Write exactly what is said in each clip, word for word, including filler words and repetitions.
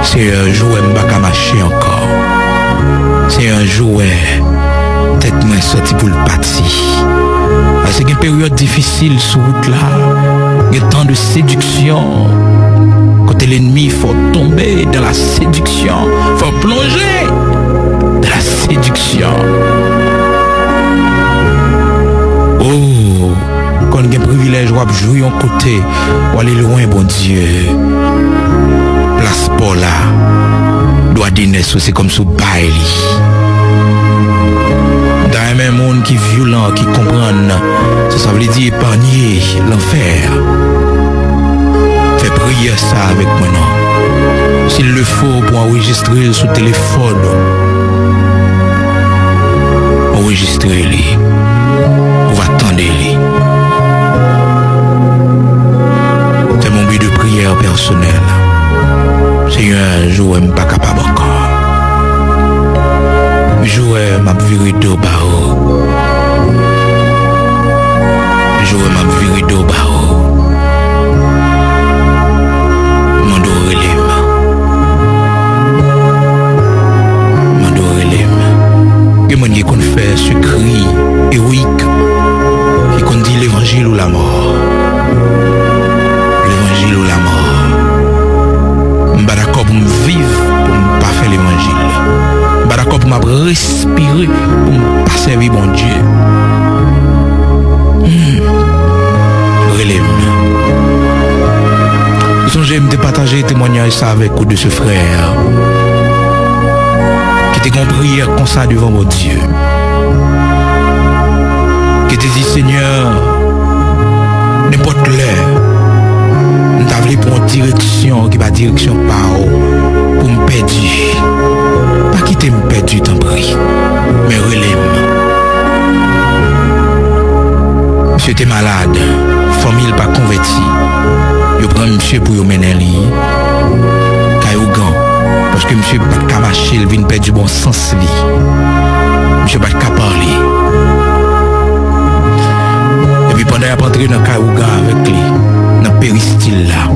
Senyè, jou wè m pa ka mache ankò. Senyè, jou wè tèt mwen santi pou l pati. Paske gen peryòd difisil sou wout la. Gen tan de séduction. Kote lènmi fè w tonbe dans la séduction. Fè w plonje dans la séduction. Oh, konn gen privilèj w ap jwi yon kote, w ale lwen Bondye. Plas pa w la, dwa dinès ou se kòmsi w bay li. M ta renmen moun ki vyolan, ki konprann sa sa vle di epanye lanfè. Fè priyè sa avèk mwen non. S'il le faut, pou anrejistre l sou telefòn ou, anrejistre li. Ou va tande li. Fè m yon bi de priyè pèsonèl. Senyè, jou wè m pa kapab ankò. Jou wè m ap vire do ba ou. Jou wè m ap vire do ba ou. Mande w rele m. Mande w rele m. Gen moun ki konn fè sekri ewoyik, ki konn di levanjil ou lamò. Levanjil ou lamò. M pa dakò pou m viv pou m pa fè levanjil. M pa dakò pou m ap respire pou m pa sèvi Bondye. Hmm. Rele m. Ou sonje m te pataje temwanyaj sa avèk ou de se frè ki te gen yon priyè konsa devan Bondye. Ki te di, Senyè, nenpòt lè, m ta vle pran yon direksyon ki pa direksyon pa w pou m pèdi. Pa kite m pèdi, tanpri, men rele m. Misye te malad, fanmi l pa konvèti. Yo pran misye pou yo mennen li kay ougan, paske misye pa t ka mache, l vin pèdi bon sans li. Misye pa t ka pale. Epi pandan y ap antre nan kay ougan avèk li, nan peristil la,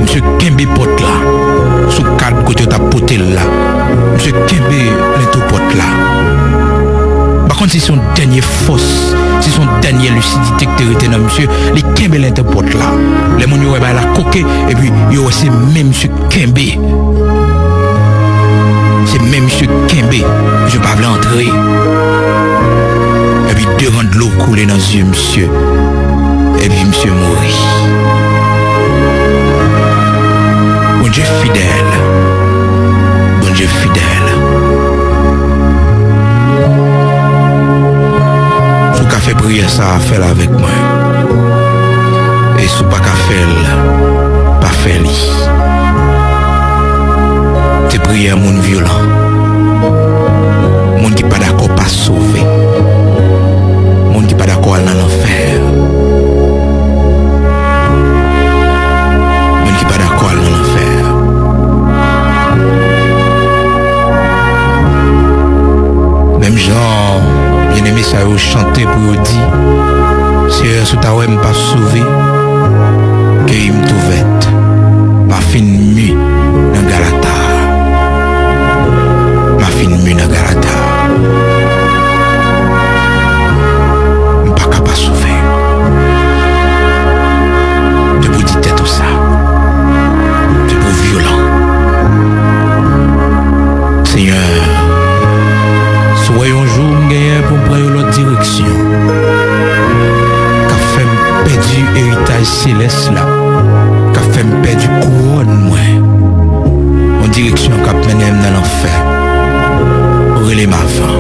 misye kenbe pòt la sou kad kote yo t ap pote l la. Misye kenbe lento pòt la. M pa konn si se yon dènye fòs, si se yon dènye lisidite ki te rete nan misye, li kenbe lento pòt la. Lè moun yo wè bagay la koke, epi yo wè se men misye kenbe. Se men misye kenbe. Misye pa vle antre. Epi de ran dlo koule nan zye misye. Epi misye mouri. Bondye fidèl. Bondye fidèl. Si w ka fè priyè sa a, fè l avèk mwen. E si w pa ka fè l, pa fè li. Se priyè moun vyolan. Moun ki pa dakò pa sove. Moun ki pa dakò al nan lanfè. Moun ki pa dakò al nan lanfè. Menm jan byeneme sa yo chante pou yo di, Seyè, si w ta wè m pa sove, keyi m tou vèt. M a fin mi nan Galata. M a fin mi nan Galata. M pa ka pa sove. Se pou di tèt ou sa. Se pou vyolan. Senyè, si w wè yon jou m genyen pou m pran yon lòt direksyon, k ap fè m pèdi eritaj selès la, k ap fè m pèdi kouwòn mwen, yon direksyon k ap mennen m nan lanfè, rele m avan.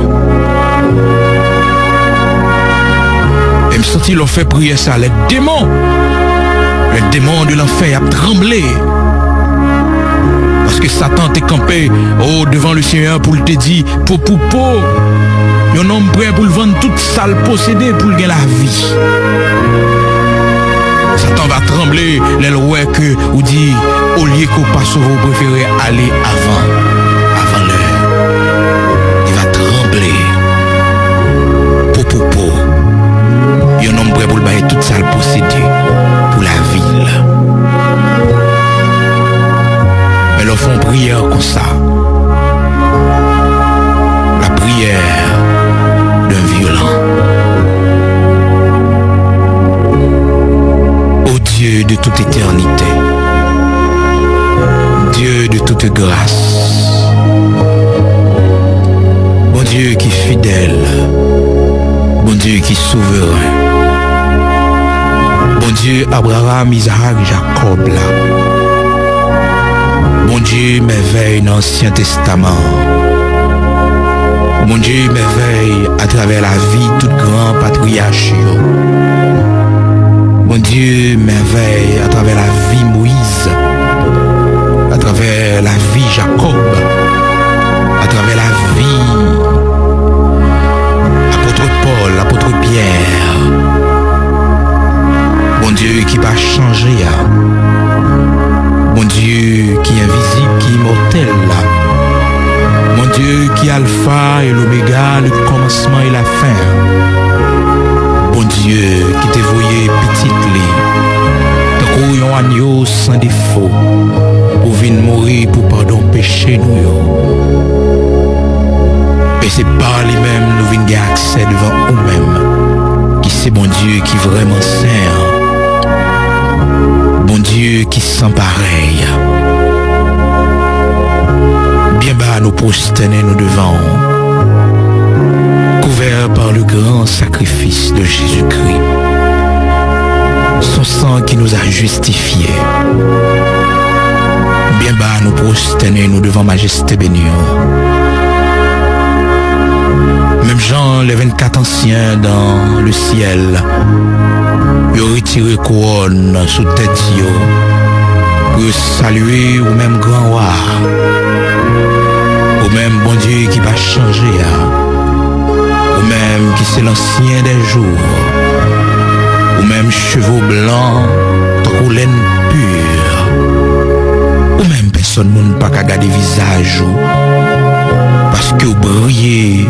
E m santi lè w fè priyè sa, lè demon, lè demon de lanfè y ap tranble. Paske Satan te kanpe, o, devan Lesenyè pou l te di, po pou po, yon nonm prè pou l vann tout sa l posede pou l gen lavi. Satan va tranble lè l wè ke ou di, olye ke w pa sove, ou prefere ale avan, avan lè. Li va tranble. Po pou po. Yon nonm prè pou l bay tout sa l posede pou lavi l. Fè yon priyè konsa. La prière d'un violent. Ô Dieu de toute éternité, Dieu de toute grâce, Bondye ki fidèl, Bondye ki souveren, Bondye Abraram, Izak, Jakòb la, Bondye mèvèy nan Ansyen Testaman an, Bondye mèvèy atravè lavi tout gran patriyach yo, Bondye mèvèy atravè lavi Moyiz, atravè lavi Jakòb, atravè lavi apot Pòl, apot Pyè. Bondye ki pa chanje a, Bondye ki envizib, ki imòtèl la, Bondye ki Alfa e Lomega, le kòmansman e lafen an, Bondye ki te voye Pitit li tankou yon anyo san defo pou vin mouri pou padon peche nou yo. E se pa li menm nou vin gen aksè devan ou menm, ki se Bondye ki vrèman sen an, Bondye ki san parèy. Byen ba nou pwostène nou devan ou, kouvè pa le gran sakrifis de Jezikri, son sang qui nous a justifiés. Byen ba nou pwostène nou devan majeste beni an. Menm jan les vingt-quatre anciens dans le ciel, yo retire kouwòn sou tèt yo pou yo salye ou menm gran wa, ou menm Bondye ki pa chanje a, ou menm ki se lansyen dè jou, ou menm cheve w blan tankou lenn pi, ou menm pèsòn moun pa ka gade vizaj ou, paske w briye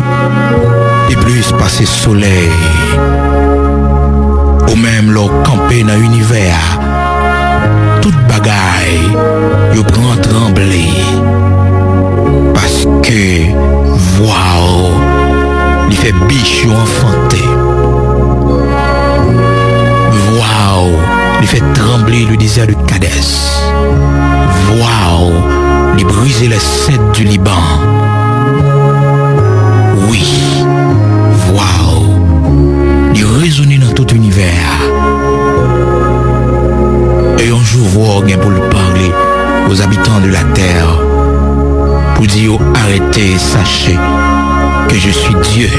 pi plis pase solèy. Ou menm lè w kanpe nan inivè a, tout bagay yo pran tranble, paske vwa w li fè bich yo anfante. Vwa w li fè tranble le désert de Kadès. Vwa w li brize les cèdres du Liban. Wi, vwa w li rezone nan tout inivè a. E yon jou vwa w gen pou l pale aux habitants de la terre pou di yo arete, sachez que je suis Dieu.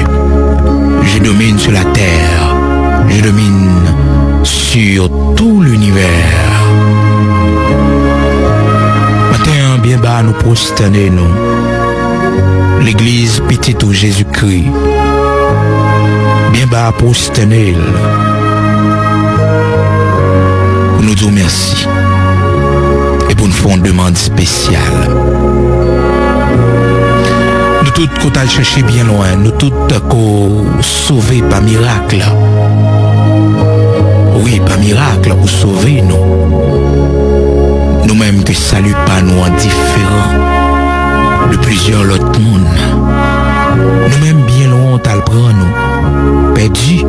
Je domine sur la terre. Je domine sur tout l'univers. Maten an, byen ba nou pwostène nou. Legliz Pitit ou Jezikri, byen ba pwostène l pou nou di w mèsi e pou n fè yon demann espesyal. Nou tout ko t al chèche byen lwen, nou tout ko sove pa mirak. Wi, pa mirak ou sove nou. Nou menm ke sali pa nou an diferan de plizyè lòt moun. Nou menm byen lwen w t al pran nou, pèdi.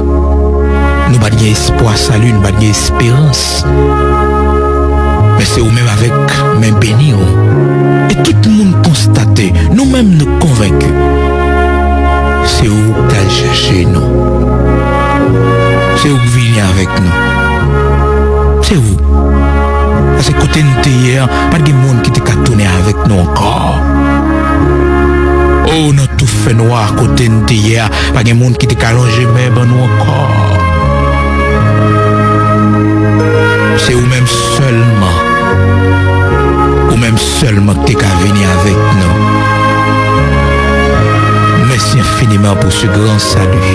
Nou pa t gen espwa sali, nou pa t gen esperans. Men se ou menm avèk men beni w. E tout moun konstate, nou menm nou konvenki. Se ou k t al chèche nou. Se ou k vini avèk nou. Se ou. Paske kote n te ye a, pa t gen moun ki te ka tounen avèk nou ankò. O, nan tou fènwa kote n te ye a, pa gen moun ki te ka lonje men ban nou ankò. Se ou menm sèlman, ou menm sèlman ki te ka vini avèk nou. Mèsi enfiniman pou se gran sali.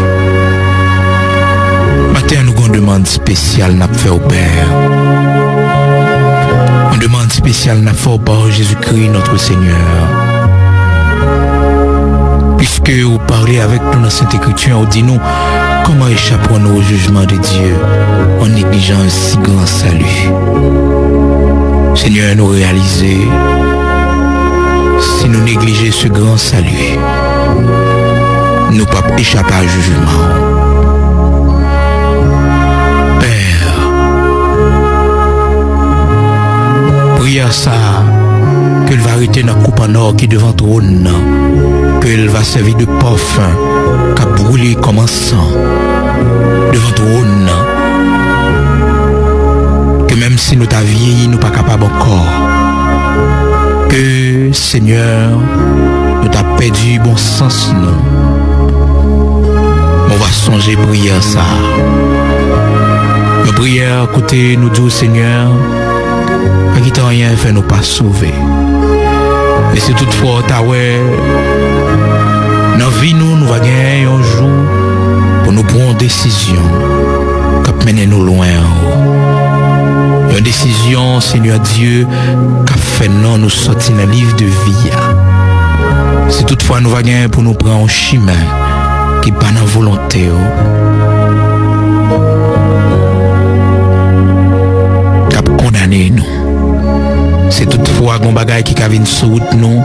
Maten an, nou gon demann espesyal n ap fè w, Pè. Yon demann espesyal n ap fè w pa Jezikri, notre Seigneur. Piske ou pale avèk nou nan Sent Ekriti, ou di nou, comment échapperons-nous au jugement de Dieu en négligeant un si grand salut? Senyè, nou reyalize Si nou neglije ce grand salut, nou p ap echap a jijman. Pè, priyè sa a, ke l va rete nan koup an nò ki devan twòn nan, ke l va sèvi de pafin k ap boule kòm ansan devan twòn nan, ke menm si nou ta vyeyi, nou pa kapab ankò, ke Senyè, nou ta pèdi bon sans nou. Men w va sonje priyè sa a. Yon priyè kote nou di w, Senyè, pa kite anyen fè nou pa sove. E si toutfwa w ta wè nan vi nou, nou va genyen yon jou pou nou pran yon desizyon k ap mennen nou lwen anwo. Yon desizyon, Senyè Dye, k ap fè non nou sòti nan liv de vi a. Si toutfwa nou va genyen pou nou pran yon chimen ki pa nan volonte w, k ap kondane nou. Si toutfwa gon bagay ki ka vin sou wout nou,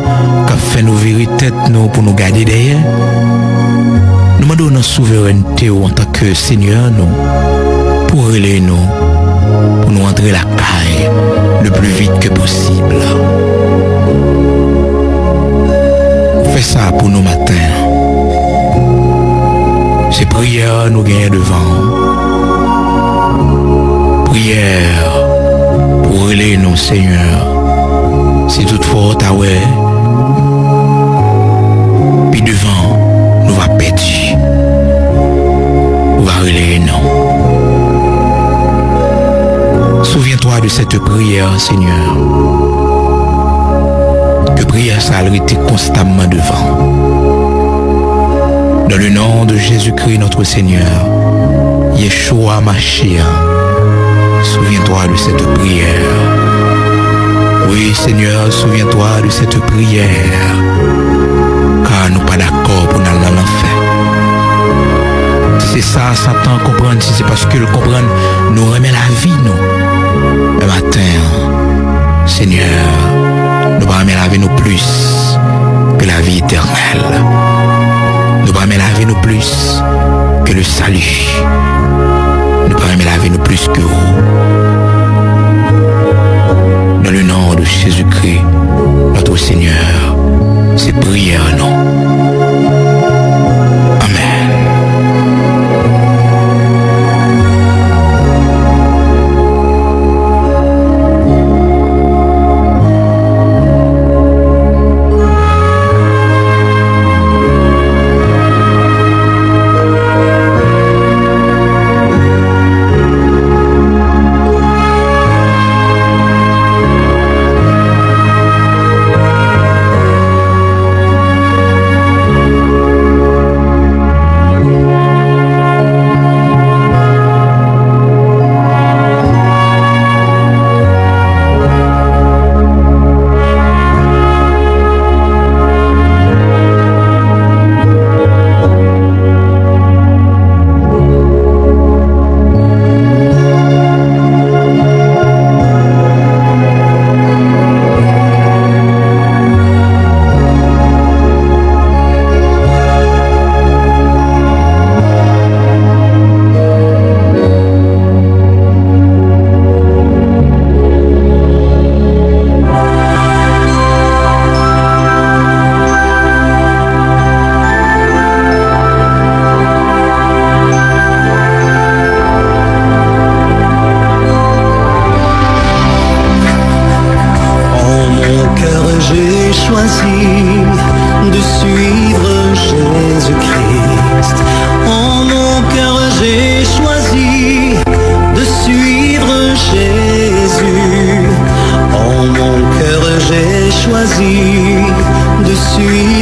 k ap fè nou vire tèt nou pou nou gade dèyè, nou mande w nan souverènte w antanke Senyè nou, pou w rele nou, pou nou antre lakay le plus vite que possible. Fè sa pou nou maten an. Se priyè nou genyen devan w. Priyè pou rele nou, Senyè. Si toutfwa w ta wè, pi devan, nou va pèdi. Ou va rele non. Souviens-toi de cette prière, Seigneur. Ke priyè sa a rete konstamman devan. Dans le nom de Jésus-Christ, notre Seigneur, Yeshua Mashiach, souviens-toi de cette prière. Oui, Seigneur, souviens-toi de cette prière. Car nou pa dakò pou n al nan lanfè. Si se sa Satan konprann, si se paske l konprann nou renmen lavi nou, men maten an, Senyè, nou pa renmen lavi nou plis ke lavi etènèl. Nou pa renmen lavi nou plis ke le salut. Nou pa renmen lavi nou plis ke ou. Dans le nom de Jésus-Christ, notre Seigneur, se priyè nou. Amèn. En mon cœur, j'ai choisi de suivre Jésus-Christ. En mon cœur, j'ai choisi de suivre Jésus. En mon cœur, j'ai choisi de suivre